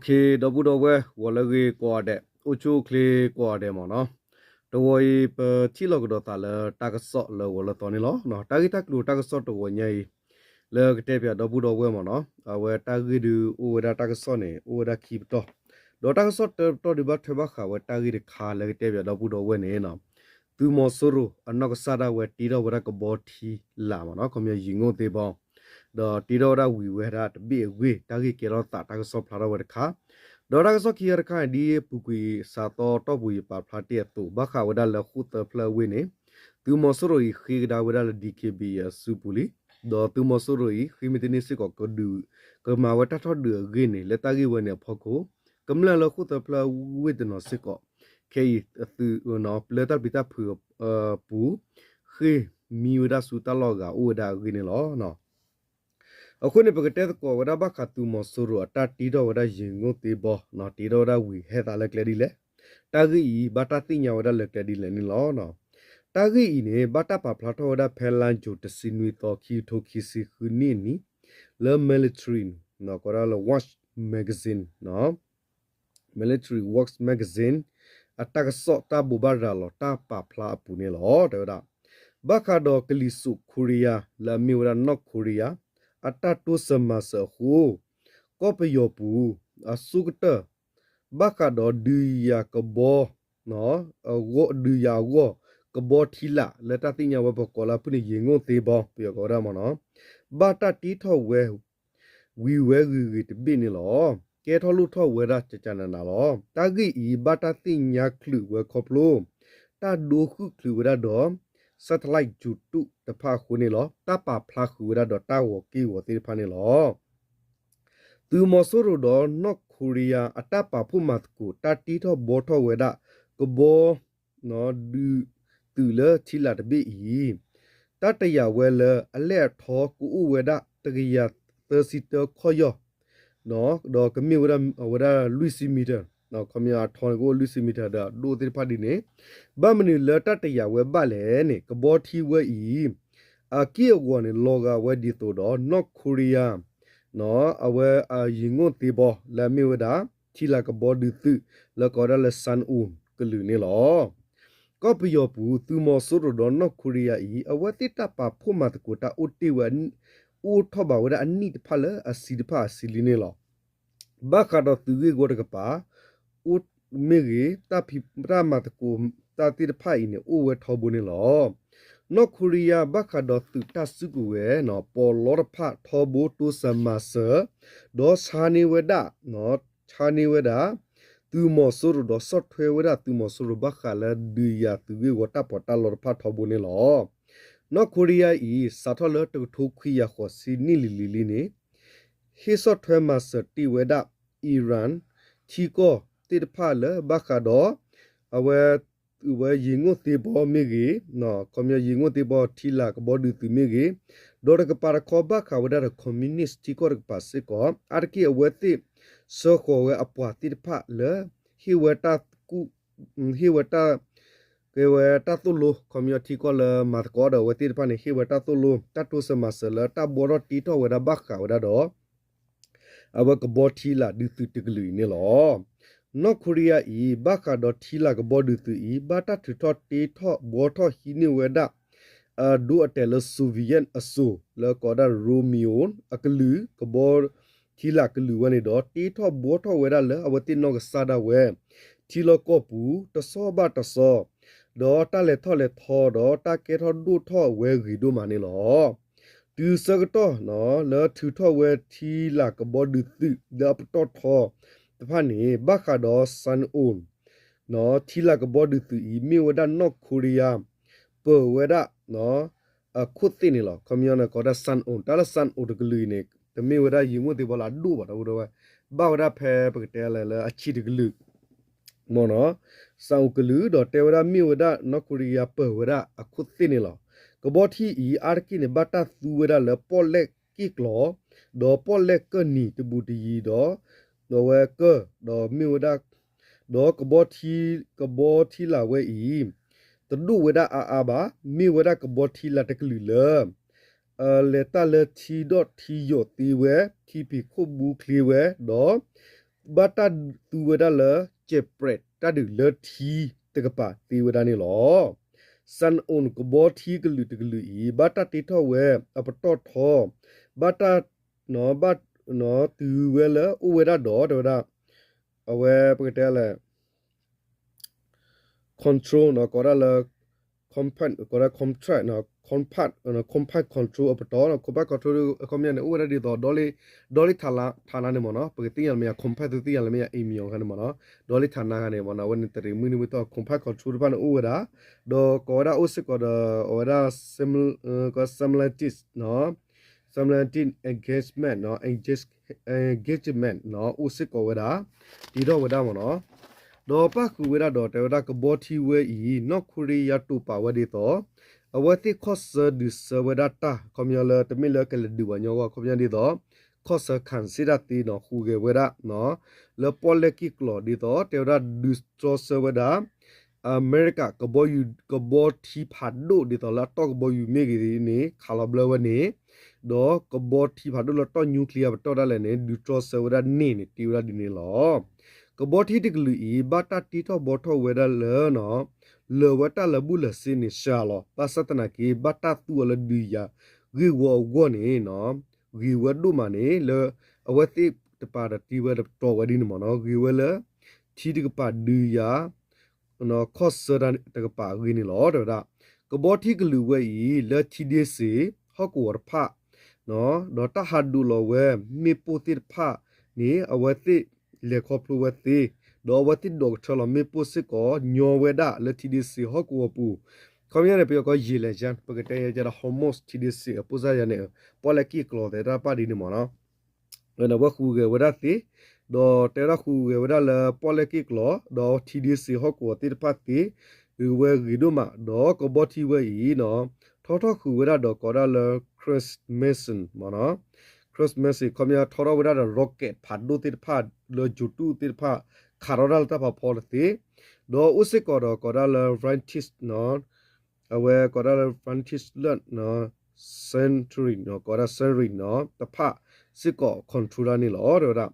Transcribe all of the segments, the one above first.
ဒီပုၢ်ဒီဝဲၢ် ဂီၤလၢအဂ့ၤကိးဂၤဒဲး, အိၣ်ဆူၣ်အိၣ်ချ့ကိးဂၤဒဲးမ့ၢ်နီၤ, တဂီၤအံၤ ပထံၣ်လိာ်ကဒီးသးလၢတၢ်ကစီၣ်လၢဂီၤလၢသီန့ၣ်လီၤ. တၢ်ဂ့ၢ်တၢ်ကျိၤတၢ်ကစီၣ်တဂီၤညါအံၤ လၢကတဲပၠးဒီပုၢ်ဒီဝဲၢ်မ့ၢ်နီၤ, အဝဲတၢ်ဂ့ၢ်ဒုးအိၣ်ဝဲဒၣ်တၢ်ကစီၣ်န့ၣ် အိၣ်ဝဲဒၣ်ခံပတီၢ်, ဒီးတၢ်ကစီၣ်တၢပတီၢ်ဒုးဘၣ်ထွဲဘၣ်ဃးဝဲတၢ်ဂ့ၢ်တခါလၢကတဲပၠးဒီပုၢ်ဒီဝဲၢ်န့ၣ် သုးမီၤစိရိၤအနီၢ်ကစၢ်ဒၣ်ဝဲတ့ထီၣ်ဝဲဒၣ်ကဘီထံလာ်မ့ၢ်နီၤ, ခီပညီယံၤငိၣ်သ့ဘီ ဒီးတ့ထီၣ်ဝဲဒၣ်ဝံၤဝဲဒၣ်တဘ့ၣ်အဂ့ၢ် တၢ်ဂ့ၢ်ကဲထီၣ်သးတၢ်ကစီၣ်ဖျါထီၣ်ဝဲတခါ, ဒီးတၢ်ကစီၣ်ခံခါတခါန့ၣ် ဒ်ပူၤကွံာ်စးသီတီၢ်ပူၤယပာ်ဖျါတ့ၢ်အသိး ဘၣ်ဃးဝဲဒၣ်လၢဃိၣ်သၢဖျၢၣ်အဝ့ၢ်န့ၣ် သုးမီၤစိရိၤအံၤဃ့ကဒါဝဲဒၣ်လၢ D K B A အစုပူၤလံ, ဒီးသုးမီၤစိရိၤအံၤ ဃ့မ့ၢ်တန့ၢ်စ့ၢ်ကီး ကဒုး ကမၤဝဲတၢ်ထီၣ်ဒုးအဂ့ၢ်န့ၣ် လၢတၢ်ဂ့ၢ်ဝဲန့ၣ်အဖီခိၣ် ကမျၢၢ်လၢဃိၣ်သၢဖျၢၣ်အဝ့ၢ်တနီၤစ့ၢ်ကီး ခဲအံၤသုး ပျဲတၢ်ပျံၤတၢ်ဖုးအပူၤ ဃ့ၢ်မံဝဲဒၣ်ဆူတၢ်လီၢ်အဂၤအိၣ်ဝဲဒၣ်အဂ့ၢ်န့ၣ်လီၤ. အဃိန့ၣ် ပကတဲသကိးဝဲဒၣ်ဘၣ်ဃးသုးမီၤစိရိၤအတၢ်တ့ထီၣ်ဝဲဒၣ်ယံၤငိၣ်သ့ဘီ တ့ထီၣ်ဝဲဒၣ်ဝံၤဟဲသးလၢကျဲဒ်လဲၣ်, တၢ်ဂ့ၢ်အံၤ ဘၣ်တၢ်သ့ၣ်ညါဝဲဒၣ်လၢကျဲဒ်လဲၣ်န့ၣ်လီၤ. တၢ်ဂ့ၢ်အံၤန့ၣ် ဘၣ်တၢ်ပာ်ဖျါထီၣ်ဝဲဒၣ်ဖဲလါယူၤတဆံနွံသီ ခံကထိခံဆံဃုနံၣ်အနံၤ လၢ military ကိးဒၣ်လၢ Watch Magazine Military Watch Magazine အတၢ်ကစီၣ်တၢ်ဘိးဘၣ်ရၤလီၤတၢ်ပာ်ဖျါအပူၤန့ၣ်လီၤ. တဲဝဲဒၣ် ဘၣ်ဃးဒီးကလံၤစိးခိရံယါ လၢအမ့ၢ်ဝဲဒၣ် North Korea အတၢ်တိစၢၤမၤစၢၤအဃိ ကီၢ်ပယီၤပူၤ အဆိကတၢၢ် ဘၣ်ဃးဒီးဒုးယၤကဘီ ဒုးယၤအဂီၢ် ကဘီထံလာ် လၢတၢ်သ့ၣ်ညါဝဲပကိးလၢဖုၣ်န့ၣ် ယံၤငိၣ်သ့ဘီ ပယီၤကိးဝဲဒၣ်မ့ၢ်နီၤ, ဘၣ်တၢ်တ့ထီၣ်ဝဲ ဝံၤဝဲဂ့ၤဂ့ၤတဘ့ၣ်န့ၣ်လီၤ. ကဲထီၣ်လိၣ်ထီၣ်ဝဲဒၣ်ကကနနၤလီၤ. တၢ်ဂ့ၢ်အံၤ ဘၣ်တၢ်သ့ၣ်ညါချုးဝဲခီဖျိ တၢ်ဒိဃုာ်ချုးဝဲဒၣ်ဒီး satellite ဂြိုဟ်တုတဖၣ်အဃိန့ၣ်လီၤ. တၢ်ပာ်ဖျါဃုာ်ဝဲဒၣ်ဒီးတၢ်ဂီၤက့ၢ်ဂီၤသ့ၣ်တဖၣ်န့ၣ်လီၤ. သုးမီၤစိရိၤဒီး North Korea အတၢ်ပာ်ဖှိၣ်မၤသကိး တၢ်တ့ထီၣ်ဘှီထီၣ်ဝဲဒၣ် ကဘီ ဒုးသုးလၢထံလာ်တဘ့ၣ်အံၤ တၢ်တယာ်ဝဲလၢအလဲၣ်အထီကအိၣ်ဝဲဒၣ် တကယၤသၢဆံတၢခီၣ်ယီၢ် ဒီးကမ့ၢ်ဝဲဒၣ် အဝဲဒၣ်လွံၢ်ဆံမံၤတၢၢ် ခီပညီအထီန့ၣ်ကအိၣ်လွံၢ်ဆံမံၤတၢၢ်ဒီးအဒိၣ်သ့ၣ်တဖၣ်ဒ်န့ၣ် ဘၣ်မနုၤလၢတၢ်တယာ်ဝဲဘၣ်လဲၣ်န့ၣ် ကဘီထံဝဲအံၤ အက့ၢ်အဂီၤန့ၣ် လီၤဂာ်ဝဲဒ်သိးဒီး North Korea အဝဲအယံၤငိၣ်သ့ဘီ လၢအမ့ၢ်ဝဲဒၣ် ထံလာ်ကဘီဒုးသုး လၢကိးဝဲဒၣ်လၢ Sangwon ကလုာ်န့ၣ်လီၤ. ကီၢ်ပယီၤပူၤ သုးမီၤစိရိၤဒီး North Korea အံၤ အဝဲသ့ၣ်တၢ်ပာ်ဖှိၣ်မၤသကိးတၢ်အိၣ်တ့ၢ်ဝဲ အိၣ်ထီၣ်ဘၣ်ဝဲဒၣ်အနံၣ်တဖၣ်လၢအဆံတဖၣ်အဆံလံန့ၣ်လီၤ. ဘၣ်ဃးဒီးသုးဂ့ၢ်ဝီတကပၤ အိၣ်မ့ၢ်ဂ့ၤ တၢ်ဖံးတၢ်မၤသကိးတၢ်သ့ၣ်တဖၣ်အံၤန့ၣ် အိၣ်ဝဲထီဘိန့ၣ်လီၤ. North Korea ဘၣ်ဃးဒီးသုးတၢ်စုကဝဲၤ ပီးလီတဖၣ်ထီဘိတိစၢၤမၤစၢၤ ဒီးဆါန့ၢ်ဝဲဒၣ် ဆါန့ၢ်ဝဲဒၣ် သုးမီၤစိရိၤဒီးဆီၣ်ထွဲဝဲဒၣ်သုးမီၤစိရိၤဘၣ်ဃးလၢဒုးယၤသုးဂ့ၢ်ဝီတၢ်ပီးတၢ်လီတဖၣ်ထီဘိန့ၣ်လီၤ. North Korea အံၤ စးထီၣ်လၢတကထိခွံကယၤဃိးဆံနံၣ်လံၤလံၤလံန့ၣ် ဟ့ၣ်ဆီၣ်ထွဲမၤစၢၤတ့ၢ်ဝဲဒၣ် Iran ထံကီၢ်သ့ၣ်တဖၣ်လၢဘၣ်ဃးဒီး အဝဲ ဝဲယံၤငိၣ်သ့ဘီမ့ၢ်ဂ့ၤ, ခီပညီယံၤငိၣ်သ့ဘီထံလာ်ကဘီဒုးသုးမ့ၢ်ဂ့ၤ, ဒီးတကပၤတခီဘၣ်ဃးဝဲဒၣ်ဒီး communist ထံကီၢ်တကပၤစ့ၢ်ကီး, အါတက့ၢ်အဝဲသ့ၣ် ဆှၢဃီၤဝဲအပှၤသ့ၣ်တဖၣ်လၢ ဟ့ၣ်ဝဲတၢ်ကူၣ် ဟ့ၣ်ဝဲတၢ် ကဲဝဲတၢ်သိၣ်လိ ခီပညီထံကီၢ်လၢမၤသကိးဒီးအဝဲသ့ၣ်တဖၣ်န့ၣ် ဟ့ၣ်ဝဲတၢ်သိၣ်လိ တၢ်တိစၢၤမၤစၢၤလၢတၢ်ဘှီထီၣ်တ့ထီၣ်ဝဲဒၣ်ဘၣ်ဃးဝဲဒၣ်ဒီး အဝဲကဘီထံလာ်ဒုးသုးတကလုာ်အံၤန့ၣ်လီၤ. North Korea အံၤ ဘၣ်ဃးဒီးထံလာ်ကဘီဒုးသုးအံၤ ဘၣ်တၢ်ထုးထီၣ်တ့ထီၣ်ဘှီထီၣ်ဟံးန့ၢ်ဝဲဒၣ် အဒိအတဲာ်လၢ Soviet အစိၤ လၢကိးဒၣ် Roman အကလုာ် ကဘီထံလာ်ကလုာ်ဝဲန့ၣ်ဒီး တ့ထီၣ်ဘှီထီၣ်ဝဲဒၣ်လၢအဝဲသ့ၣ်နီၢ်ကစၢ်ဒၣ်ဝဲ ထံလီၢ်ကီၢ်ပူၤ တစီဘၣ်တစီ ဒီးတၢ်လဲၤထီၣ်လဲၤထီဒီးတၢ်ကဲထီၣ်ဒိၣ်ထီၣ်ဝဲဂ့ၤဒိၣ်မးန့ၣ်လီၤ. တုၤဆၢကတီၢ် လၢထုးထီၣ်ဝဲထံလာ်ကဘီဒုးသုးလၢအပတီၢ်ထီတဖၣ်န့ၣ် ဘၣ်ဃးဒီး Sangwon ထံလာ်ကဘီဒုးသုးအံၤ မ့ၢ်ဝဲဒၣ် North Korea ပၢၤဝဲဒၣ် အခိၣ်သ့ၣ်န့ၣ်လီၤ. ခီပညီန့ၣ် ကိးဒၣ် Sangwon တၢ်လၢ Sangwon တကလုာ်အံၤန့ၣ် တမ့ၢ်ဝဲဒၣ်ယံၤငိၣ်သ့ဘီလၢအဒိၣ်ဘၣ် ဒီပုၢ်ဒီဝဲၢ် ဘၣ်ဝဲဒၣ်ဖဲပကတဲလဲၣ်လၢအဆံးတကလုာ် မ့ၢ်နီၤ Sangwon ကလုာ် ဒီးတဲဝဲဒၣ်မ့ၢ်ဝဲဒၣ် North Korea ပၢၤဝဲဒၣ်အခိၣ်သ့ၣ်န့ၣ်လီၤ. ကဘီထံအံၤ အါတက့ၢ်န့ၣ် ဘၣ်တၢ်သူဝဲဒၣ်လၢပီၣ်လဲၣ်က့ၢ်ကျီၤ ဒီးပီၣ်လဲၣ်ကၢၢ်နံၤတဘူးတယံၤဒီး ဒီးဝဲကၢၢ် ဒီးမ့ၢ်ဝဲဒၣ် ဒီးကဘီထံ ကဘီထံလာ်ဝဲအံၤ တဒိၣ်ဝဲဒၣ်အါအါဘၣ် မ့ၢ်ဝဲဒၣ်ကဘီထံလာ်တကလုာ်လၢ လဲၤတၢ်လၢထံဒီၣ်ထံယိာ်သ့ဝဲ ထံဖံးခိၣ်ဘူချ့ဝဲ ဒီး ဘၣ်တၢ်သူဝဲဒၣ်လၢ ကဲးပြဲး တၢ်ဒုးလၢထံတကပၤသ့ဝဲဒၣ်န့ၣ်လီၤ. Sun On ကဘီထံကလုာ်တကလုာ်အံၤ ဘၣ်တၢ်တ့ထီၣ်ဝဲအပတီၢ်ထီ ဘၣ်တၢ် ဘၣ် တုၤဝဲလၢအိၣ်ဝဲဒၣ်ဒီး တဲဝဲဒၣ် အဝဲပကတဲလဲၣ် control နီၤ ကိးဒၣ်လၢ compact ကိးဒၣ် compact နီၤ compact compact control အပတီၢ်နီၤ compact control အခီပညီန့ၣ် အိၣ်ဝဲဒၣ်ဒ်သိး ဒီလ့ၣ် ဒီလ့ၣ်ဌာန ဌာနန့ၣ်မ့ၢ်နီၤ ပကသ့ၣ်ညါလၢမ့ၢ်ယါ compact သုသ့ၣ်ညါလၢမ့ၢ်ယါ အံၤမံၤအီၤခါန့ၣ်မ့ၢ်နီၤ ဒီလ့ၣ်ဌာနခါန့ၣ်မ့ၢ်နီၤ အဝဲန့ၣ်တရံးမုၢ်နံၤမုၢ်သီ compact control တဖၣ်န့ၣ်အိၣ်ဝဲဒၣ် ဒီးကိးဝဲဒၣ်အိၣ်စ့ၢ်ကီးဒီး အဝဲဒၣ် similar က similarities နီၤ similarity engagement နီၤ engage engagement နီၤ အိၣ်စ့ၢ်ကီးဝဲဒၣ် တ့ထီၣ်ဝဲဒၣ်မ့ၢ်နီၤ ဒီးပၣ်ဃုာ်ဝဲဒၣ်ဒီး တဲဝဲဒၣ်ကဘီထံဝဲအံၤ နီၢ်ခိရံယါတိာ်ပာ်ဝဲဒ်သိး အဝဲသ့ၣ်ခီၣ်ဆၢဒုးဆၢဝဲဒၣ်တၢ် အခီပညီလၢတမ့ၢ်လၢကလဲၤဒုးပှၤညီအဂီၢ် အခီပညီဒ်သိး ခီၣ်ဆၢ ခံစစ်တပ် သ့နီၤ ဟူးဂဲၤဝဲဒၣ် လၢပီၣ်လဲၣ်က့ၣ်ကျီၤဒ်သိး တဲဝဲဒၣ်ဒုးတြီဆၢဝဲဒၣ် အမဲရကၤ ကဘီယူၤ ကဘီထံဖးဒိၣ်ဒ်သိးလၢအတီၢ်ကဘီယူၤမ့ၢ်ဂ့ၤန့ၣ် ခးလီၤဘျၢဝဲန့ၣ် ဒီးကဘီထံဖးဒိၣ်လၢတီၢ် nuclear ပတီၢ်ဒၣ်လဲာ်န့ၣ် ဒုးတြီဆၢဝဲဒၣ်န့ၣ်န့ၣ် တ့ဝဲဒၣ်ဒ်န့ၣ်လီၤ. ကဘီထံတကလုာ်အံၤ ဘၣ်တၢ်တ့ထီၣ်ဘှီထီၣ်ဝဲဒၣ်လၢ လၢာ်ဝဲတၢ်လၢာ်ဘူၣ်လၢာ်စ့န့ၣ်စှၤလီၤ. ဘၣ်ဆၣ်သနာ်က့ ဘၣ်တၢ်သူအီၤလၢဒုးယၤဂ့ၢ်ဝီအဂီၢ်န့ၣ် ဂ့ၤဝဲဒိၣ်မးန့ၣ် လၢအဝဲသ့ၣ်တပၤဒီးတ့ဝဲတပတီၢ်ဝဲဒ်န့ၣ်မ့ၢ်နီၤ ဂ့ၤဝဲလၢ ထံတကပၤဒုးယၤ ခီၣ်ဆၢတၢ်တကပၤအဂ့ၢ်န့ၣ်လီၤ တဲဝဲဒၣ်. ကဘီထံကလုာ်ဝဲအံၤ လၢထံဒ့စ့ၣ် ဟီၣ်ကဝီၤတဖၣ် ဒီးတၢ်ဟးဒိးလီၤဝဲ မ့ၣ်ပိၢ်သ့ၣ်တဖၣ်န့ၣ် အဝဲသ့ၣ်လဲၤခီဖျိဝဲသ့, ဒီးအဝဲသ့ၣ်ဒိးကထၢလီၤမ့ၣ်ပိၢ်စ့ၢ်ကီး ညီဝဲဒၣ်လၢထံဒ့စ့ၣ်ဟီၣ်ကဝီၤပူၤ, ခီပညီန့ၣ် ပယီၤကီးယံာ်လဲၣ်ယါ ပကတဲယဲဒၣ် Hormuz ထံဒ့စ့ၣ် အပိၢ်စၢ်ယါန့ၣ် ပီၣ်လဲၣ်က့ၣ်ကျီၤသဲတၢ်ပၣ်ဒ်န့ၣ်မ့ၢ်နီၤ အဝဲဃုဂဲၤဝဲဒၣ်သ့, ဒီးတဲဝဲဒၣ်ဃုဂဲၤဝဲဒၣ်လၢပီၣ်လဲၣ်က့ၣ်ကျီၤ ဒီးထံဒ့စ့ၣ်ဟီၣ်ကဝီၤသ့ၣ်တဖၣ်သ့, ဂ့ၤဝဲဂ့ၤဒိၣ်မး ဒီးကဘီထံဝဲအံၤ ထီထီၣ်ဃုာ်ဝဲဒၣ်ဒီးကိးဒၣ်လၢ cruise missile မ့ၢ်နီၤ, cruise missile ခီပညီထီထီၣ်ဝဲဒၣ်ဒီး rocket ဖးဒိၣ်သ့ၣ်တဖၣ် လၢဂြိုဟ်တုသ့ၣ်တဖၣ် ခးထီၣ်ဒၣ်လၢတၢ်ဖးဖီတသ့, ဒီးအိၣ်စ့ၢ်ကီးဒီးကိးဒၣ်လၢ vantage အဝဲကိးဒၣ်လၢ vantage လၢ century ကိးဒၣ် century နီၤ တဖၣ်စ့ၢ်ကီး control ဒၣ်န့ၣ်လီၤ တဲဝဲဒၣ်.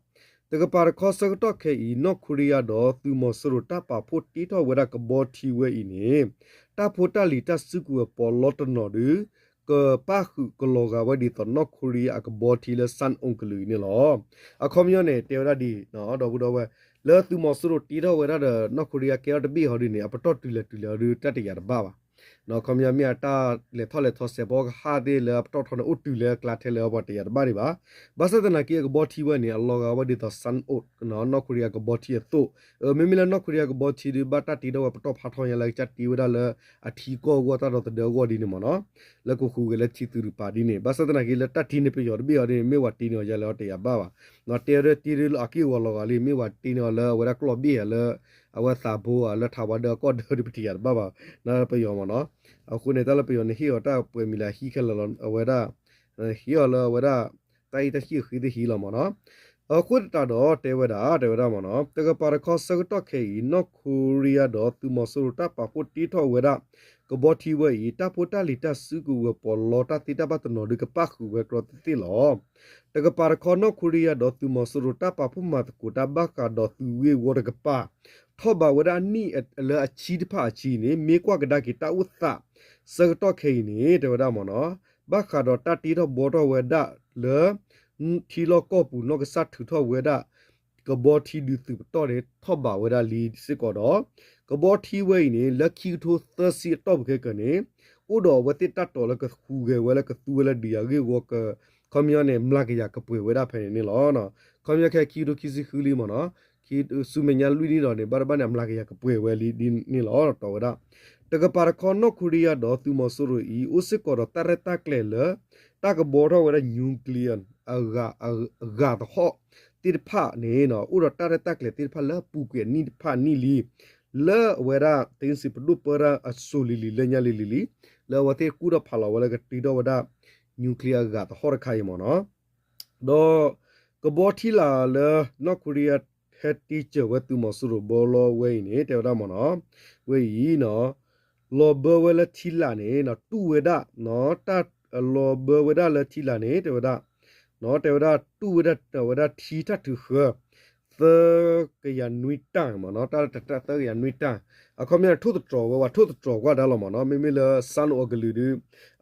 တကပၤတခီဆၢကတီၢ်ခဲအံၤ နီၢ်ခိရံယါဒီးသုးမီၤစိရိၤတၢ်ပာ်ဖှိၣ်တ့ထီၣ်ဝဲဒၣ်ကဘီထံဝဲအံၤန့ၣ် တၢ်ဖိတၢ်လံၤတၢ်စုကဝဲၤပီးလီတနီၤဒီး ကပၣ်ဃုာ်ကလီၤဂာ်ဝဲဒ်သိးနီၢ်ခိရံယါအကဘီထံလၢ Sun On ကလုာ်အံၤန့ၣ်လီၤ. အခီပညီန့ၣ် တဲဝဲဒၣ်ဒ် ဒီပုၢ်ဒီဝဲၢ် လၢသုးမီၤစိရိၤတ့ထီၣ်ဝဲဒၣ်ဒီး နီၢ်ခိရံယါကဲထီၣ်တဘ့ၣ်ဟီဒ်န့ၣ် အပတီၢ်တုၤလဲၤတုၤလဲၤအီၤဒီး တၢ်တယာ်တဘၣ်ဘၣ်. ခီပညီမ့ၢ်အတၢ်လဲၤထီၣ်လဲၤထီစဲးဖီကဟၣ်သ့ၣ်လၢအပတီၢ်ထီန့ၣ် အိၣ်တုၤလၢအကျါထဲလဲၣ်အီၤ ပှၤတယာ်တဘၣ်ဒံးဘၣ်. ဘၣ်ဆၣ်သနာ်က့ အကဘီထံဝဲန့ၣ် အလီၤဂာ်ဝဲဒ်သိး Sun On နီၢ်ခိရံယါကဘီထံအသိး, မ့မ့ၢ်လၢနီၢ်ခိရံယါကဘီထံဒီး ဘၣ်တၢ်တ့ထီၣ်ဝဲပတီၢ်ဖးထီညါလၢကစၢ်တ့ဝဲဒၣ်လၢအထံကီၢ်အဂီၢ် တၢ်ဒီသဒၢအဂီၢ်ဒ်န့ၣ်မ့ၢ်နီၤ လၢကဃုဂဲၤလၢထံသုးတကပၤဒ်န့ၣ်, ဘၣ်ဆၣ်သနာ်က့လၢတၢ်တ့န့ၢ်ပယီၤတဘ့ၣ်အီၤဒ်န့ၣ် မ့ၢ်ဝဲတ့န့ၢ်အီၤယၤလဲၣ်အီၤတယာ်ဘၣ်ဘၣ်. တဲဒၣ်တ့ဒၣ်လၢအက့ၢ်အဂီၤလီၤဂာ်လံ မ့ၢ်ဝဲတ့န့ၢ်အီၤလၢအဝဲဒၣ်ကျီၢ်ဘ့ၣ်ဧါလၢ အဝဲသးဘိဧါ လၢထးဝါဒၢအကီၢ်ဒၢဒီး ပတယာ်တဘၣ်ဘၣ် ပယီၤမ့ၢ်နီၤ. အဃိန့ၣ် တၢ်လၢပယီၤန့ၣ် ဟ့ၣ်အီၤတၢ်ပှဲၤမံၤလၢဟံၣ်ခဲလၢာ်လီၤ အဝဲဒၣ် ဟ့ၣ်အီၤလၢအဝဲဒၣ် တၢ်အ့ၣ်တၢ်ဟံၣ်အဃ့သ့ၣ်ဟံၣ်လီၤမ့ၢ်နီၤ. အဃိသတးဒီးတဲဝဲဒၣ် တဲဝဲဒၣ်မ့ၢ်နီၤ တကပၤတခီဆၢကတီၢ်ခဲအံၤ နီၢ်ခိရံယါဒီးသုးမီၤစိရိၤတၢ်ပာ်ဖှိၣ်တ့ထီၣ်ဝဲဒၣ် ကဘီထံဝဲအံၤ တၢ်ဖိတၢ်လံၤတၢ်စုကဝဲၤပီးလီတၢ်သ့တၢ်ဘၣ်တနီၤဒီးကပၣ်ဃုာ်ဝဲကြီသ့ၣ်သ့ၣ်လီၤ. တကပၤတခီ နီၢ်ခိရံယါဒီးသုးမီၤစိရိၤတၢ်ပာ်ဖှိၣ်မၤသကိးတၢ်ဘၣ်ဃးဒီးသုးဂ့ၢ်ဝီတကပၤ ထီၣ်ဘးဝဲဒၣ်အနံၣ်လၢအဆံတဖၣ်အဆံန့ၣ် မ့ၢ်ကွၢ်ကဒါက့ၤတၢ်အိၣ်သး ဆၢကတီၢ်ခဲအံၤန့ၣ် တဲဝဲဒၣ်မ့ၢ်နီၤ ဘၣ်ဃးဒီးတၢ်တ့ထီၣ်ဘှီထီၣ်ဝဲဒၣ်လၢ ထံလီၢ်ကီၢ်ပူၤ နီၢ်ကစၢ်ထုးထီၣ်ဝဲဒၣ် ကဘီထံဒုးသုးပတီၢ်န့ၣ် ထီၣ်ဘးဝဲဒၣ်လံစ့ၢ်ကီးဒီး ကဘီထံဝဲအံၤန့ၣ် လၢခံကထိသၢဆံအတီၢ်ပူၤခဲကၢန့ၣ် အိၣ်ဒီးအဝဲသ့ၣ်တၢ်တီၤလၢကဃုဂဲၤဝဲလၢကသူဝဲလၢဒုးယၤဂ့ၢ်ဝီက ခီပညီန့ၣ် မျးကယၤကပှဲၤဝဲဒၣ်ဖဲန့ၣ်န့ၣ်လီၤ. ခီပညီခဲခံကထိခံဆံဃုလံမ့ၢ်နီၤ ဆူမဲာ်ညါလွံၢ်နံၣ်ဒီးန့ၣ် ဘၣ်တဘၣ်န့ၣ် အမျးကယၤကပှဲၤဝဲလံဒ်န့ၣ်လီၤ တီၤဝဲဒၣ် တကပၤတခီ နီၢ်ခိရံယါဒီးသုးမီၤစိရိၤအံၤ အိၣ်စ့ၢ်ကီးဒီးတၢ်ရဲၣ်တၢ်ကျဲၤလၢ တၢ်ကဘှီထီၣ်ဝဲဒၣ် nuclear အဂၤသဟီၣ်သ့ၣ်တဖၣ်န့ၣ် အိၣ်ဒီးတၢ်ရဲၣ်တၢ်ကျဲၤသ့ၣ်တဖၣ်လၢအပူၤကွံာ်အနံၣ်တဖၣ်နံၣ်လံ လၢအဝဲဒၣ် တ့စံးပဒိၣ်ပၢတၢ်အစိၤလံၤလံၤလၢညါလံၤလံၤလံ လၢအဝဲသ့ၣ်ကူၣ်ထီၣ်ဖးလီၤဝဲလၢကတ့ထီၣ်ဝဲဒၣ် nuclear အဂၤသဟီၣ်တခါအံၤမ့ၢ်နီၤ ဒီးကဘီထံလာ်လၢ နီၢ်ခိရံယါဟဲတ့စၢၤဝဲသုးမီၤစိရိၤဘီလီဝဲအံၤန့ၣ် တဲဝဲဒၣ်မ့ၢ်နီၤ ဝဲအံၤ လီၤဘၢဝဲလၢထံလာ်န့ၣ် တူၢ်ဝဲဒၣ် တၢ်လီၤဘၢဝဲဒၣ်လၢထံလာ်န့ၣ် တဲဝဲဒၣ် တဲဝဲဒၣ်တူၢ်ဝဲဒၣ်ဝဲဒၣ်ထံတၢ်ထုးဃၢ သၢကယၤနွံတၢ်မ့ၢ်နီၤ, တၢ်လၢတၢ်သၢကယၤနွံတၢ်, အခီပညီန့ၣ် ထိၣ်သတြီၤဝဲ ပှၤထိၣ်သတြီၤကွၢ်ဒၣ်လီၤမ့ၢ်နီၤ, မ့မ့ၢ်လၢ Sunoil အကလုာ်ဒီး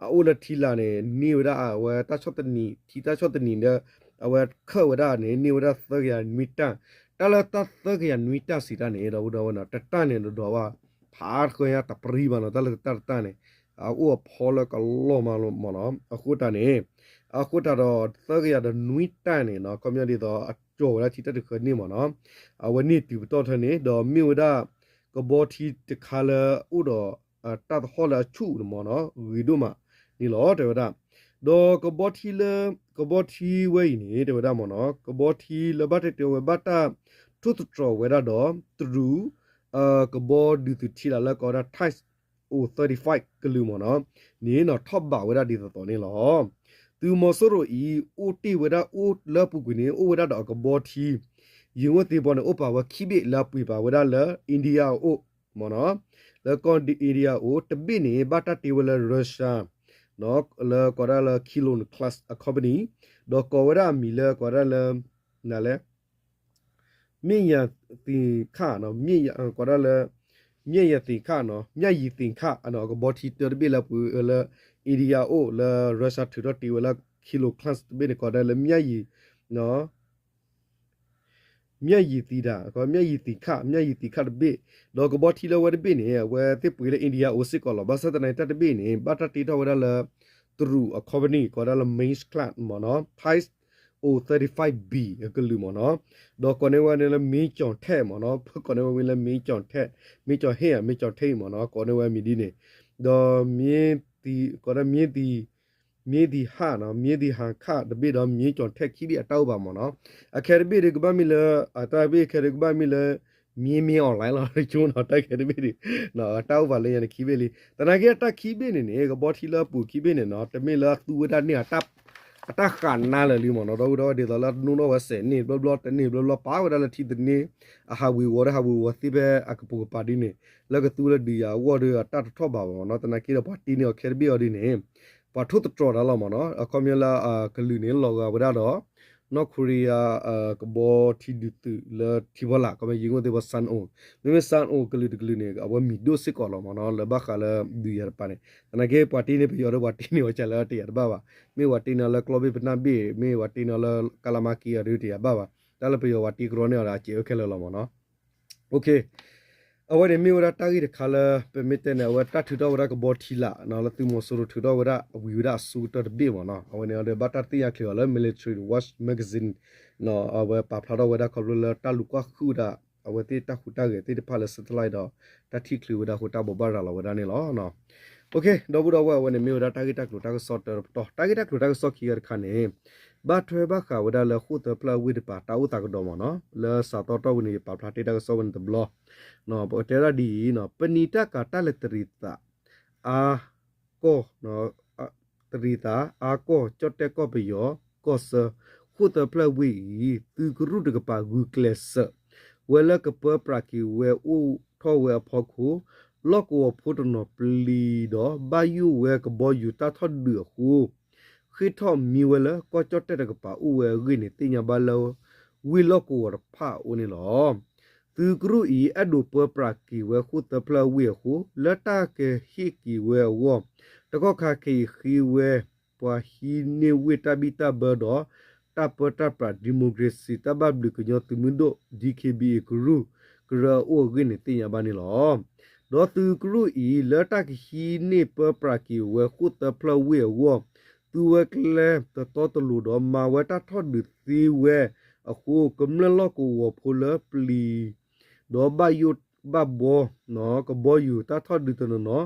အအိၣ်လၢထံလာ်န့ၣ် န့ၢ်ဝဲဒၣ်အဝဲတၢ်ဆီၣ်သနံး ထံတၢ်ဆီၣ်သနံးဒီး အဝဲခၢၣ်ဝဲဒၣ်န့ၣ် န့ၢ်ဝဲဒၣ်သၢကယၤနွံတၢ်, တၢ်လၢတၢ်သၢကယၤနွံတၢ်စံးတၢ်န့ၣ် ဒီပုၢ်ဒီဝဲၢ်နီၤ တတၢ်န့ၣ်ဒီးဒီးဘၣ် ဖးတဃၢညါတပြံဘၣ်နီၤ, တၢ်လၢတၢ်တတၢ်န့ၣ် အအိၣ်အဖီလၢကလီၢ်မးလီၤမ့ၢ်နီၤ, အဃိတၢ်န့ၣ် အဃိတၢ်ဒီးသၢကယၤဒီးနွံတၢ်န့ၣ်နီၤ, ခီပညီဒ်သိးအကၠီၤဝဲဒၣ်ထံတၢ်တဃၢန့ၣ်မ့ၢ်နီၤ, အဝဲန့ၢ်တုၤပတီၢ်ထၢန့ၣ် ဒီးမ့ၢ်ဝဲဒၣ် ကဘီထံတခါလၢအိၣ်ဒီး တၢ်သဟီၣ်လၢအဆူၣ်န့ၣ်မ့ၢ်နီၤ, ဂ့ၤဒိၣ်မးန့ၣ်လီၤ တဲဝဲဒၣ်, ဒီးကဘီထံလၢ ကဘီထံဝဲအံၤန့ၣ် တဲဝဲဒၣ်မ့ၢ်နီၤ, ကဘီထံလၢဘၣ်တဲတဲဝဲဘၣ်တၢ်ထိၣ်သတြီၤဝဲဒၣ်ဒီး တရူး ကဘီဒုးသုးထံလာ်လၢကိးဝဲဒၣ် Type O thirty-five ကလုာ်မ့ၢ်နီၤ, န့ၣ်နီၤ ထီၣ်ဘးဝဲဒၣ်ဒ်သိးသိးန့ၣ်လီၤ. သုးမီၤစိရိၤအံၤ အိၣ်တ့ၢ်ဝဲဒၣ်အိၣ်လၢအပူၤကွံာ်န့ၣ် အိၣ်ဝဲဒၣ်ဒီးအကဘီထံ ယံၤဝဲသ့ၣ်ဘီန့ၣ် အိၣ်ပာ်ဝဲခံဘ့ၣ်လၢအပှ့ၤပာ်ဝဲဒၣ်လၢ India အအိၣ်မ့ၢ်နီၤ, လၢကီၢ် India အအိၣ် တဘ့ၣ်န့ၣ် ဘၣ်တၢ်တ့ဝဲလၢ Russia လၢကိးဒၣ်လၢ Kilo Class အ company ဒီးကိးဝဲဒၣ်အမံၤလၢကိးဒၣ်လၢ နလဲၣ် မ့ၢ်ယၤသ့ၣ်ခၣ်နီၤ, ကိးဒၣ်လၢ မ့ၢ်ယၤသ့ၣ်ခၣ်နီၤ, မ့ၢ်ယၤသ့ၣ်ခၣ်နီၤ, အကဘီထံတၢတဘ့ၣ်လၢပှ့ၤလၢ India အအိၣ်လၢ Russia ထုးထီၣ်တ့ဝဲလၢ Kilo Class တဘ့ၣ်န့ၣ် ကိးဒၣ်လၢ မ့ၢ်ယၤ မ့ၢ်ယၤသ့ၣ်တၢ်, မ့ၢ်ယၤသ့ၣ်ခၣ်, မ့ၢ်ယၤသ့ၣ်ခၣ်တဘ့ၣ်, ဒီးကဘီထံလၢဝဲတဘ့ၣ်န့ၣ် အဝဲသ့ၣ်ပှ့ၤလၢ India အအိၣ်စ့ၢ်ကီးလီၤ. ဘၣ်ဆၣ်သနာ်က့တၢ်တဘ့ၣ်န့ၣ် ဘၣ်တၢ်တ့ထီၣ်ဝဲဒၣ်လၢ တရူးအ company ကိးဒၣ်လၢ Maersk Class မ့ၢ်နီၤ, Type O thirty-five B အကလုာ်မ့ၢ်နီၤ, ဒီးကိးန့ၢ်ဝဲန့ၣ်လၢ မ့ၢ်ကၠီၣ်ထဲၣ်မ့ၢ်နီၤ, ပကိးန့ၢ်ဝဲလၢ မ့ၢ်ကၠီၣ်ထဲၣ်, မ့ၢ်ကၠီၣ်ဟ့ၣ်ဧါ, မ့ၢ်ကၠီၣ်ထဲၣ်အံၤမ့ၢ်နီၤ, ကိးန့ၢ်ဝဲမံၤဒ်န့ၣ်, ဒီး ကိးဒၣ် မ့ၢ်သံဟၣ်နီၤ, မ့ၢ်သံဟၣ်ခၣ်တဘ့ၣ်ဒီး မ့ၢ်ကၠီၣ်ထဲၣ်ခံဘ့ၣ်အတၢ်အိၣ်ဘၣ်မ့ၢ်နီၤ, အခဲတဘ့ၣ်ဒီးကဘၣ်မ့ၢ်လၢ, တၢ်တဘ့ၣ်ခဲဒီးကဘၣ်မ့ၢ်လၢ မ့ၢ်မ့ၢ် online လီၤ, ကၠိနီၤ, တၢ်ခဲတဘ့ၣ်ဒီး တၢ်အိၣ်ဘၣ်လၢညါန့ၣ်ခံဘ့ၣ်လံ. သနာ်က့အတၢ်ခံဘ့ၣ်န့ၣ်န့ၣ် ကဘီထံလၢအပူၤခံဘ့ၣ်န့ၣ်နီၤ, တမ့ၢ်လၢအသူဝဲဒၣ်န့ၢ် အတၢ်ဃာ်နါလၢာ်လံမ့ၢ်နီၤ, ဒီပုၢ်ဒီဝဲၢ် ဒ်သိးလၢအတနီၣ်ထီၣ်ဝဲစဲးန့ၣ်ဘျီဘျီ တန့ၢ်ဘျီဘျီ ပာ်ဝဲဒၣ်လၢထံသန့, အဟးဝ့ၤဝီၤဒီးဟးဝ့ၤဝီၤသ့ဖဲအကပိာ်ကပၤဒ်န့ၣ်, လၢကသူလၢဒုးယၤအဂီၢ်ဒီးအတၢ်တထီၣ်ဘးဘၣ်မ့ၢ်နီၤ, သနာ်က့ဒီးပှၤတ့န့ၢ်အီၤခဲတဘ့ၣ်အီၤဒ်န့ၣ်, ပှၤထိၣ်သတြီၤတၢ်လီၤမ့ၢ်နီၤ, အခီပညီလၢအကလုာ်န့ၣ် လီၤဂာ်ဝဲဒၣ်ဒီး နီၢ်ခိရံယါ ကဘီထံဒုးသုးလၢထံဖီလာ် ခီပညီယံၤအိၣ်သ့ၣ်ဖီ Sunoil, မ့မ့ၢ် Sunoil ကလုာ်တကလုာ်န့ၣ် အဝဲမံၤဒိၣ်စ့ၢ်ကီးလီၤမ့ၢ်နီၤ, လၢဘၣ်ဃးလၢဒုးယၤတပၤန့ၣ်, သနာ်က့ပှၤတ့န့ၢ်ပယီၤဒီးပှၤတ့န့ၢ်အီၤကလဲၣ်တယာ်တဘၣ်ဘၣ်, မ့ၢ်ပှၤတ့န့ၢ်အီၤလၢကျီဘ့ၣ်ပနၢ်ဘ့ၣ်, မ့ၢ်ပှၤတ့န့ၢ်အီၤလၢကလါမါက့အီၤဒီးတယာ်ဘၣ်ဘၣ်, တၢ်လၢပယီၤပှၤတ့ကရီန့ၢ်အီၤဒီးအစဲးဝဲခဲလၢာ်လီၤမ့ၢ်နီၤ. အဝဲန့ၣ်မ့ၢ်ဝဲဒၣ်တၢ်ဂ့ၢ်တခါလၢ ပမ့ၢ်တဲန့ၣ် အဝဲတၢ်ထုးထီၣ်ဝဲဒၣ်ကဘီထံလာ် လၢသုးမီၤစိရိၤထုးထီၣ်ဝဲဒၣ်ဝံၤဝဲဒၣ်အဆိကတၢၢ်တဘ့ၣ်မ့ၢ်နီၤ, အဝဲန့ၣ်ဒီးဘၣ်တၢ်သ့ၣ်ညါချ့အီၤလၢ Military Watch Magazine အဝဲပာ်ဖျါထီၣ်ဝဲဒၣ်ခီဖျိလၢတၢ်လူၤကွၢ်ဃုာ်ဝဲဒၣ် အဝဲသ့ၣ်တၢ်ဟူးတၢ်ဂဲၤသ့ၣ်တဖၣ်လၢ satellite ဒီး တၢ်ထံၣ်ချုးဝဲဒၣ်အဃိတၢ်ဘိးဘၣ်ရၤလီၤဝဲဒၣ်န့ၣ်လီၤ. ဒီပုၢ်ဒီဝဲၢ် အဝဲန့ၣ်မ့ၢ်ဝဲဒၣ်တၢ်ဂ့ၢ်တၢ်ကျိၤတၢ်ကစီၣ်တၢတပတီၢ်, တၢ်ဂ့ၢ်တၢ်ကျိၤတၢ်ကစီၣ်ခံဂၤတခါန့ၣ် ဘၣ်ထွဲဘၣ်ဃးဝဲဒၣ်လၢဃိၣ်သၢဖျၢၣ်အဝ့ၢ်တပၤတၢ်အိၣ်သးကဒီးမ့ၢ်နီၤ, လၢစးသီတီၢ်ဝံၤန့ၣ် ယပာ်ဖျါတ့ၢ်တၢ်ကစီၣ်ဝဲန့ၣ်တဘျီ, ပကတဲဒၣ်ဒ်အံၤ, ပနံာ်တၢ်ကၤတၢ်လဲၤတရံးသး အါ ကီၢ် တရံးသး အါကီၢ် ကၠီၣ်တဲၣ်ကီၢ်ပယီၤ ကီၢ်ဆၢ ဃိၣ်သၢဖျၢၣ်ဝ့ၢ်အံၤ သုးကရူၢ်တကပၤဂုာ်ကျဲးစၢး ဝဲလၢကပၢပြးက့ၤဝဲအိၣ်ထီၣ်ဝဲအဖီခိၣ် လီၢ်ကဝီၤဖိတနီၤပျံၤဒီး ဘၣ်ယိၣ်ဝဲကဘီယူၤတၢ်ထီၣ်ဒုးအဃိ ဃ့ၢ်ထီၣ်မံဝဲလၢကီၢ်ကၠီၣ်တဲၣ်တကပၤအိၣ်ဝဲအဂ့ၢ်န့ၣ် သ့ၣ်ညါဘၣ်လၢ ဝ့ၢ်လီၢ်ကဝီၤတဖၣ်အအိၣ်န့ၣ်လီၤ. သုးကရူၢ်အံၤ အဲၣ်ဒိးပၢပြးက့ၤဝဲဃိၣ်သၢဖျၢၣ်ဝ့ၢ်အဃိ လၢတၢ်ကဟ့ၣ်က့ၤဝဲအဂီၢ် တကီၢ်ခါခဲအံၤဃ့ဝဲ ပှၤဟံးန့ၢ်ဝ့ၢ်တၢ်ဘံၣ်တၢ်ဘၢဒီး တၢ်ပၢတၢ်ပြး democracy တၢ်ဘၣ်ဘျုးကညီသုးမုၢ်ဒိၣ် DKBA ကရူၢ်ကရၢအအိၣ်အဂ့ၢ်န့ၣ် သ့ၣ်ညါဘၣ်န့ၣ်လီၤ. ဒီးသုးကရူၢ်အံၤ လၢတၢ်ကဟံးန့ၢ်ပၢပြးက့ၤဝဲဃိၣ်သၢဖျၢၣ်ဝ့ၢ်အဂီၢ် သူဝဲကျဲတတီတလိၤဒီး မၤဝဲတၢ်ထီၣ်ဒုးသ့ဝဲအဃိ ကမျၢၢ်လီၢ်ကဝီၤဖိလၢပျံၤ ဒီးဘၣ်ယိၣ်ဘၣ်ဘီ ကဘီယူၤတၢ်ထီၣ်ဒုးတနီၤနီၤ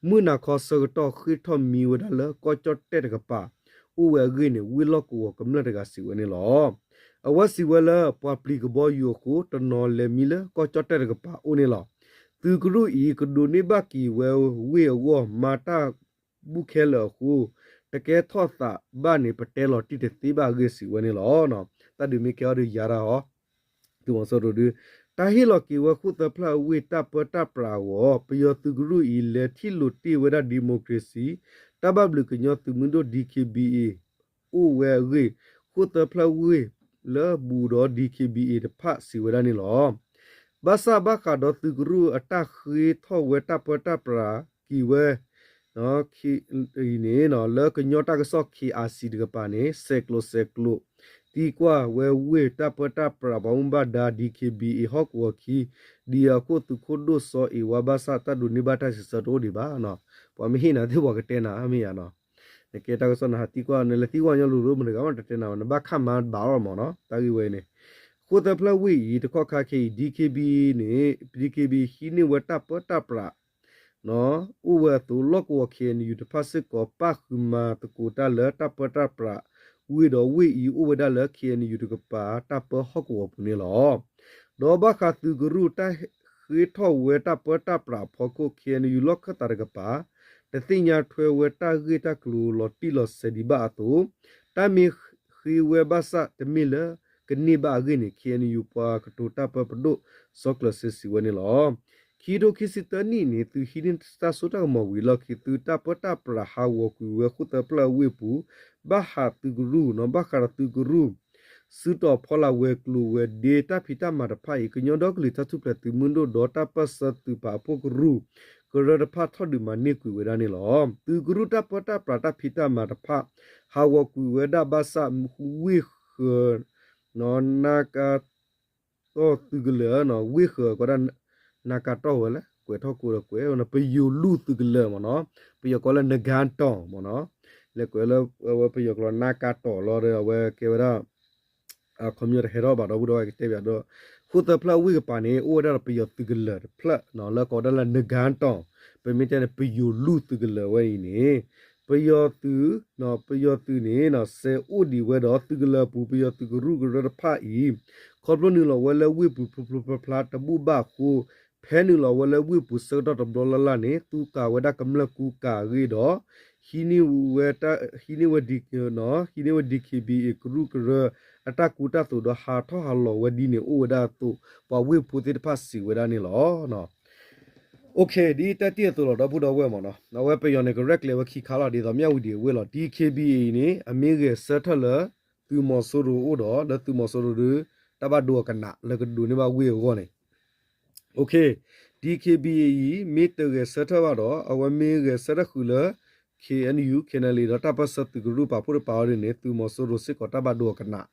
မုၢ်နၤခီဆၢကတီၢ်ဃ့ၢ်ထီၣ်မံဝဲဒၣ်လၢကီၢ်ကၠီၣ်တဲၣ်တကပၤ အိၣ်ဝဲအဂ့ၢ်န့ၣ် ဝ့ၢ်လီၢ်ကဝီၤကမျၢၢ်တဂၤစံးဝဲန့ၣ်လီၤ. အဝဲစံးဝဲလၢ ပှၤပျံၤကဘီယူၤအဃိ တနီၤလဲၤမံလၢကီၢ်ကၠီၣ်တဲၣ်တကပၤအိၣ်န့ၣ်လီၤ. သုးကရူၢ်အံၤ ကဒိးန့ၢ်ဘၣ်က့ၤဝဲဝ့ၢ်အဂီၢ် မၤတၢ်ဘူၣ်ခဲလၢာ်အဃိ တကဲထီၣ်သးဘၣ်န့ၣ် ပတဲလီၤတံၢ်တသ့ဘၣ်အဂ့ၢ်စံးဝဲန့ၣ်လီၤ. တၢ်ဒုးမ့ၢ်ကဲအီၤဒီးယၤတၢ်ဟီ သုးမီၤစိရိၤဒု တၢ်ဟ့ၣ်လီၤက့ၤဝဲဃိၣ်သၢဖျၢၣ်အဝ့ၢ်တၢ်ပၢတၢ်ပြးအဂီၢ် ပယီၤသုးကရူၢ်အံၤ လဲၤထံၣ်လိာ်တ့ၢ်ဝဲဒၣ် democracy တၢ်ဘၣ်ဘျုးကညီသုးမုၢ်ဒိၣ် DKBA အိၣ်ဝဲအဂ့ၢ် ဃိၣ်သၢဖျၢၣ်ဝ့ၢ် လၢဘူးဒီး DKBA တဖၣ်စံးဝဲဒၣ်န့ၣ်လီၤ. ဘၣ်ဆၣ်ဘၣ်ဃးဒီးသုးကရူၢ်အတၢ်ဃ့ထီၣ်ဝဲတၢ်ပၢတၢ်ပြးက့ၤဝဲ အံၤန့ၣ် လၢကညီတၢ်ကစီၣ် KIC တကပၤန့ၣ် ဆဲးကျိးဆဲးကျိး သံကွၢ်ဝဲဝ့ၢ်တၢ်ပၢတၢ်ပြးပှၤမူဘၣ်ဒါ DKBA ဟီၣ်ကဝီၤခံ ဒ်အခိၣ်သုးခိၣ်ဒိၣ်စီၤအ့ၣ်ဝါဘၣ်ဆၣ် တၢ်ဒိးန့ၢ်ဘၣ်တၢ်စံးဆၢတအိၣ်ဒံးဘၣ်နီၤ. ပှၤမ့ၢ်ဟ့ၣ်နၤသ့ၣ်ပှၤကတဲနၤမ့ၢ်ယါနီၤ. နကဲတၢ်ကစီၣ်နဟးသံကွၢ် နလဲၤသံကွၢ်ညီလိၤလိၤမတၤတဂၤမးတတဲနၤဘၣ် နဘၣ်ခးမၤဘၣ်အီၤမးနီၤ တၢ်ဂ့ၢ်ဝဲအံၤန့ၣ်. ဃိၣ်သၢဖျၢၣ်ဝ့ၢ်အံၤ တခီခါခဲအံၤ DKBA န့ၣ် DKBA ဟံးန့ၢ်ဝဲတၢ်ပၢတၢ်ပြး အိၣ်ဝဲအသိး လီၢ်ကဝီၤ KNU တဖၣ်စ့ၢ်ကီး ပၣ်ဃုာ်မၤသကိးတၢ်လၢတၢ်ပၢတၢ်ပြး ဝ့ၢ်ဒီးဝ့ၢ်အံၤအိၣ်ဝဲဒၣ်လၢ KNU တကပၤ တၢ်ပၢဟီၣ်ကဝီၤပူၤန့ၣ်လီၤ. ဒီးဘၣ်ဃးသုးကရူၢ်တၢ်ဃ့ထီၣ်ဝဲတၢ်ပၢတၢ်ပြးအဖီခိၣ် KNU လီၢ်ခၢၣ်သးတကပၤ တသ့ၣ်ညါထွဲဝဲတၢ်ဂ့ၢ်တၢ်ကျိၤလီၤတံၢ်လီၤဆဲးဒံးဘၣ်အသိး တၢ်မ့ၢ်ဃ့ဝဲဘၣ်ဆၣ်တမ့ၢ်လၢကန့ၢ်ဘၣ်အဂ့ၢ်န့ၣ် KNU ပှၤကတိၤတၢ်ပၢပဒိၣ် စီၤကျၢၤစ့စံးဝဲန့ၣ်လီၤ. ခံကထိခံဆံသၢနံၣ်န့ၣ် သုးဟံးန့ၢ်တၢ်စိတၢ်ကမီၤဝံၤအလီၢ်ခံ သုးတၢ်ပၢတၢ်ပြးဟးဂီၤကွံာ်ဝဲဃိၣ်သၢဖျၢၣ်အဝ့ၢ်ပူၤ ဘၣ်ဟးသုးကရူၢ်နီၤ ဘၣ်ဃးဒီးသုးကရူၢ် စုတီၤဖီလာ်ဝဲၤကျိၤဝဲၤဒ့တၢ်ဖံးတၢ်မၤတဖၣ်အံၤ ကညီဒီကလုာ်တၢ်ထူၣ်ဖျဲးသုးမုၢ်ဒိၣ်ဒီးတၢ်ပၢၢ်ဆၢသုးပာ်ဖှိၣ်ကရူၢ် ကရၢတဖၣ်ထီၣ်ဒုးမၤန့ၢ်ကွံာ်ဝဲဒၣ်န့ၣ်လီၤ. သုးကရူၢ်တၢ်ပၢတၢ်ပြးတၢ်ဖံးတၢ်မၤတဖၣ် ဟးဂီၤကွံာ်ဝဲဒၣ်ဘၣ်ဆၣ် ဝ့ၢ်ဃၢၤ နက တီၢ်သုးကလၢၤ ဝ့ၢ်ဃၢၤကီးဒၣ် နကတီၢ်ဝဲလၢ ကွဲးထီၣ်ကိးဒီးကွဲး ပယိၤလူၢ်သုးကလၢၤမ့ၢ်နီၤ, ပယီၤကိးလၢနကၤတီၢ်မ့ၢ်နီၤ, လဲၤကွဲးလၢအဝဲပယီၤကျိာ်နကတီၢ်လီၤဒီး အဝဲကဲဝဲဒၣ် ခီပညီတဟဲထီၣ်ဘၣ်ဒီပုၢ်ဒီဝဲၢ်ကတဲဘၣ်ဒီး ဃိၣ်သၢဖျၢၣ်ဝ့ၢ်ကပၤန့ၣ် အိၣ်ဝဲဒၣ်ဒီးပယီၤသုးကလၢၤတဖျၢၣ် လၢကိးဝဲဒၣ်လၢနကၤတီၢ်, ပမ့ၢ်တဲန့ၣ် ပယိၤလူၢ်သုးကလၢၤဝဲအံၤန့ၣ် ပယီၤသုး ပယီၤသုးန့ၣ် စဲးအိၣ်ဒံးဝဲဒီးသုးကလၢၤအပူၤ ပယီၤသုးကရူၢ်ကရၢတဖၣ်အံၤ ခီဖျိနုာ်လီၤဝဲလၢဝ့ၢ်ပူၤဖျိဖျိဖျါဖျါတဘူၣ်ဘၣ်အဃိ ဖဲနုာ်လီၤဝဲလၢဝ့ၢ်ပူၤဆၢကတီၢ်တဘျီလၢ်လၢ်န့ၣ် သူကၤဝဲဒၣ်ကမျၢၢ်ကူကၤအဂ့ၢ်ဒီး ဟံးန့ၢ်ဝဲ ဟံးန့ၢ်ဝဲ ဟံးန့ၢ်ဝဲ DKBA ကရူၢ်ကရၢ အတၢ်ကူတၢ်သိးဒီးဟးထီၣ်ဟးလီၤဝဲဒ်န့ၣ်အိၣ်ဝဲဒၣ်အသိး ပှၤဝ့ၢ်ဖိသ့ၣ်တဖၣ်စံးဝဲဒၣ်န့ၣ်လီၤ. Okay ဒ်တၢ်တ့ၢ်အသိးလီၤ ဒီပုၢ်ဒီဝဲၢ်မ့ၢ်နီၤ, အဝဲပယီၤန့ၣ် ကရဲၣ်ကျဲၤဝဲခံခါလီၤ ဒ်သိးမၠၣ်ဝတံၤအဝ့ၢ်လီၤ. DKBA အံၤန့ၣ် အမ့ၢ်ဂဲၤဆၢထၢၣ်လၢ သုးမီၤစိရိၤအအိၣ်ဒီး လၢသုးမီၤစိရိၤဒီး တၢ်ဘၣ်ဒိအကနး လၢကဒိးန့ၢ်ဘၣ်ဝ့ၢ်အဂီၢ်န့ၣ် Okay, DKBA အံၤ မ့ၢ်တဂဲၤဆၢထၢၣ်ဘၣ်ဒီး အဝဲမ့ၢ်ဂဲၤဆၢထၢၣ်ဃုာ်လၢ KNU, KNLA ဒီးတၢ်ပၢၢ်ဆၢသုးကရူၢ်ပာ်ဖှိၣ်တပၤအီၤဒ်န့ၣ် သုးမီၤစိရိၤစ့ၢ်ကီးတၢ်ဘၣ်ဒိအကနး,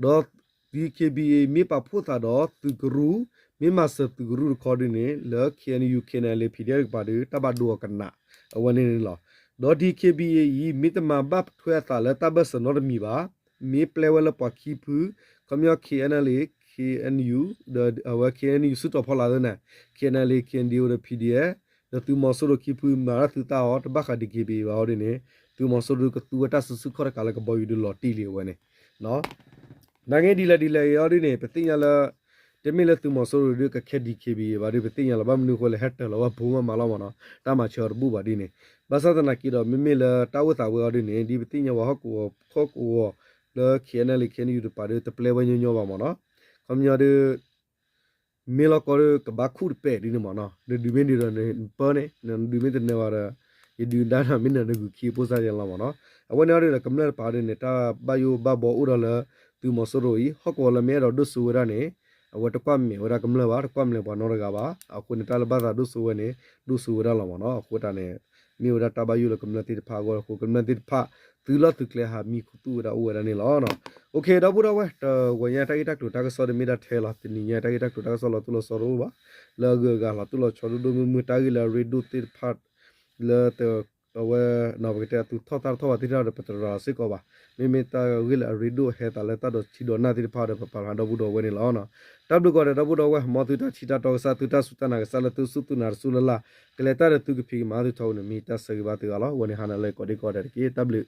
ဒီး DKBA မ့ၢ်ပာ်ဖှိၣ်သးဒီးသုးကရူၢ် မ့ၢ်မၤစၢၤသုးကရူၢ်တခီဒ်န့ၣ် လၢ KNU, KNLA, PDF တကပၤဒီး တၢ်ဘၣ်ဒိအကနး အဝဲန့ၣ်န့ၣ်လီၤ. ဒီး DKBA အံၤ မ့ၢ်တမၤဘၣ်ထွဲအသးလၢတၢ်ဘၢၣ်စၢၤနီတမံၤဘၣ် မ့ၢ်ပျဲဝဲလၢပှၤခံဖု ခီပညီ KNLA, KNU ဒီးအဝဲ KNU စုတီၤဖီလာ်သ့ၣ်န့ၣ် KNLA, KNDO ဒီး PDF ဒီးသုးမီၤစိရိၤခံဖုမၤတၢ်သုသၣ်အီၤ တဘၣ်ဃး DKBA ဘၣ်အီၤဒ်န့ၣ် သုးမီၤစိရိၤကသူဝဲတၢ်စုဆူၣ်ခီၣ်တကးလၢကဘီယူၤဒုးလီၤတံၢ်လံအဝဲန့ၣ် နာ်က့ဒ်လဲၣ်ဒ်လဲၣ်အံၤအီၤဒ်န့ၣ် ပသ့ၣ်ညါလၢ တမ့ၢ်လၢသုးမီၤစိရိၤဒုးကခဲ DKBA ဘၣ်ဒီး ပသ့ၣ်ညါလီၤ ဘၣ်မနုၤအဃိလဲၣ် ဟဲတၢၤလီၤဘၣ်ဖိမးမးလီၤမ့ၢ်နီၤ တၢ်မၤစၢၤအီၤတဘူၣ်ဘၣ်ဒ်န့ၣ် ဘၣ်ဆၣ်သနာ်က့ဒီး မ့မ့ၢ်လၢတၢ်အိၣ်သးဝဲအီၤဒ်န့ၣ် ဒ်ပသ့ၣ်ညါဝဲဟီၣ်ကဝီၤ ဟီၣ်ကဝီၤလၢ KNLA KNU တပၤဒီး တပျဲဝဲညီညီဘၣ်မ့ၢ်နီၤ ခီပညီဒီး မ့ၢ်လီၤကီဒီးကဘၣ်ခူၣ်တပဲာ်ဒ်န့ၣ်မ့ၢ်နီၤ နဒုးမ့ၢ်ဒ်ဒီးနပၢန့ၣ် နဒုးမ့ၢ်တနၢၤဘၣ်ဒီး ယဒုးဒါနၤမ့ၢ်နၤနဂုာ်ခံအပိၢ်စၢ်ယဲလီၤမ့ၢ်နီၤ အဝဲန့ၣ်အီၤဒီးကမျၢၢ်တပၤအီၤဒ်န့ၣ် တၢ်ဘၣ်ယိၣ်ဘၣ်ဘီအိၣ်ဒီးလၢ သုးမီၤစိရိၤအံၤ ဟီၣ်ကဝီၤလၢမ့ၢ်အဲၣ်ဒိးဒိၣ်စိဝဲဒၣ်န့ၣ် အဝဲတကွၢ်မဲာ်ဝဲဒၣ်ကမျၢၢ်ဘၣ် တကွၢ်မဲာ်ပှၤနီတဂၤဘၣ် အဃိန့ၣ်တၢ်လၢဘၣ်သးဒိၣ်စိဝဲန့ၣ် ဒိၣ်စိဝဲဒၣ်လီၤမ့ၢ်နီၤ အဃိတၢ်န့ၣ် မ့ၢ်ဝဲဒၣ်တၢ်ဘၣ်ယိၣ်လၢကမျၢၢ်သ့ၣ်တဖၣ်အဂီၢ်အဃိ ကမျၢၢ်သ့ၣ်တဖၣ် သုးလီၢ်သုးကျဲဟးမံခူသူၣ်ဝဲဒၣ်အိၣ်ဝဲဒၣ်န့ၣ်လီၤ. Okay ဒီပုၢ်ဒီဝဲၢ် တဂီၤညါတၢ်ဂ့ၢ်တၢ်ကျိၤတၢ်ကစီၣ်ဒ်မ့ၢ်ဒၣ်ထဲလီၤ တနံၤညါတၢ်ဂ့ၢ်တၢ်ကျိၤတၢ်ကစီၣ်လီၤတိၢ်လီၤဆီတအိၣ်ဘၣ် လၢအဂုၤအဂၤလီၤတိၢ်လီၤဆီဒိၣ်ဒိၣ်မုၢ်မုၢ် တၢ်ဂ့ၢ်လၢအရ့ဒိၣ်သ့ၣ်တဖၣ် လၢ အဝဲ ပကတဲအသုးထီၣ်သၣ်တထီၣ်ဘၣ်သ့ၣ်တဖၣ်ဒီး ပတရၤလီၤစ့ၢ်ကီးဘၣ် မ့မ့ၢ်တၢ်ဂ့ၢ်လၢအရ့ဒိၣ်ဟဲသးလၢတၢ်ဒိးထံဒိးနၢ်သ့ၣ်တဖၣ်ဒီး ပပာ်ဖျါဒီပုၢ်ဒီဝဲၢ်န့ၣ်လီၤ. တၢ်ဘျုးကိးဂၤဒဲးဒီပုၢ်ဒီဝဲၢ် မ်သုတၢ်ထံၣ်တၢ်တီကစၢ် သုတၢ်စူၢ်တၢ်နာ်ကစၢ်လၢသုစူၢ်သုနာ်တစူၢ်လၢ်လၢ် ကလဲၤတၢ်ဒီးသုကဖံးကမၤသုထီဘိန့ၣ် မ့ၢ်တၢ်ဆၢဂ့ၤဘၣ်သုဂၤလီၤ. အဝဲန့ၣ်ဟါနၤလၢကိးဒံကိးဂၤဒဲးတက့ၢ်. တၢ်ဘျုး